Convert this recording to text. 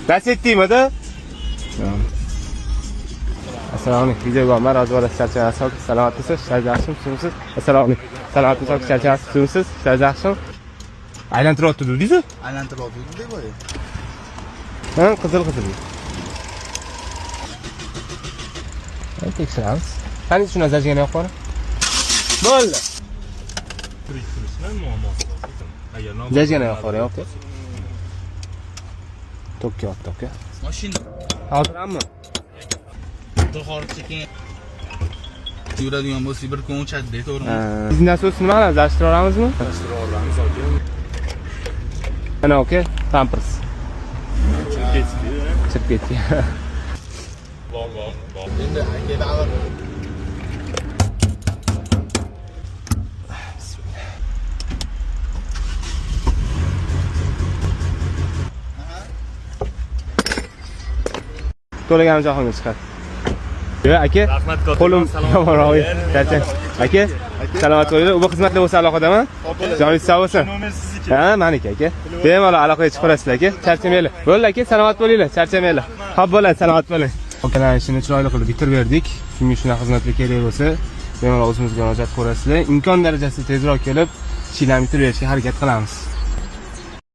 Lasettimida? Assalomu alaykum. Videoga olma, rozi bo'lasiz, charchamaysiz. Salomatmisiz? Ishlaringiz yaxshimi? Tuzukmisiz? Assalomu alaykum. Salomatmisiz? Charchamaysiz, tuzukmisiz? Ishlaringiz yaxshimi? Aylantiryapti dedingiz-ku? Aylantiryapti boya. Ha, qizil qizil. Ha, tekshiramiz. Qani shuni zajgani yoqib qora. Bo'ldi. Agar Zajgani yoqib qora, yo'q. Tok kelyapti, aka. Mashina Hozir hammi? xorichga keyin yuradigan bo'lsak bir kun o'chadi, to'g'rimi? Biz nasos nima qilamiz? Alishtirib olamizmi? Alishtirib olamiz aka. Ana aka, pampers. Chirib ketdi. Chirib ketdi. Bor, bor, bor. Endi aka davr To'laganim jahonga chiqadi. Yo'q, aka. Rahmat katta. Qo'lim yomonroq. Charchang. Aka, salomat bo'linglar. U xizmatlar bo'lsa aloqadaman. Joningiz sog' bo'lsin. Nomer sizniki. Ha, meniki aka. Bemalol aloqaga chiqib qolasizlar aka. Charchamanglar. Bo'ldi aka, salomat bo'linglar, charchamanglar. Xo'p bo'ladi, salomat bo'ling. Akalar ishini chiroyli qilib bitirib berdik. Kimga shunaqa xizmatlar kerak bo'lsa, bemalol o'zimizga murojaat qilasizlar. Imkon darajasida tezroq kelib, ishlarni bitirib berishga harakat qilamiz.